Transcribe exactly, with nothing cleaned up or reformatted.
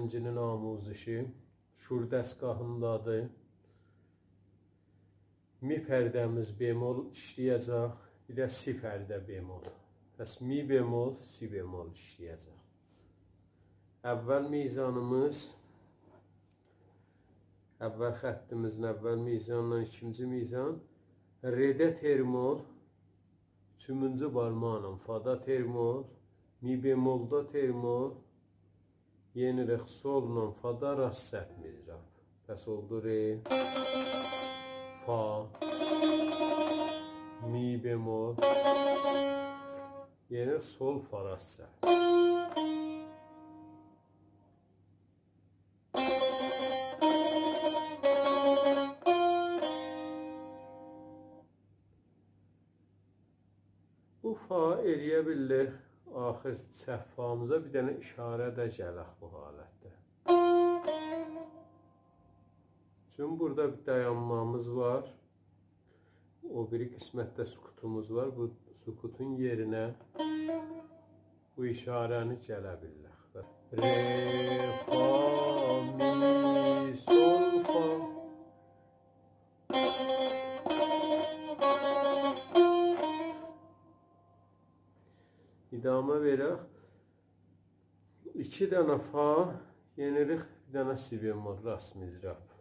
ایکینجی‌نین آموزشی شور دستگاهیندادیر. می پرده‌میز بمل ایشله‌یه‌جک، بیر ده سی پرده بمل. پس می بمل، سی بمل ایشله‌یه‌جک. اول میزانیمیز، اول خطیمیزین اول میزانلا ایکینجی میزان، رده ترمل، اوچونجو بارماقلا فادا ترمل، می بملدا ترمل، یئنیریک سوللا فادا راست سطح مضراب. پس اولدو ر، فا، می بمل، یئنیریک سول، فا راست سطح. بو فا ائلیه بیلیر، آخیر چپ فامیزا بیر دنه اشاره ده گلک بو حالتده. چون بورادا بیر دایانمامیز وار. او بیری قسمتده سکوتوموز وار. بو سکوتون یئرینه بو اشاره‌نی گله بیللک. ر، فا، می، سول، فا. ادامه وئرک. ایکی دنه فا، یئنیریک بیر دنه سی بمل راست مضراب.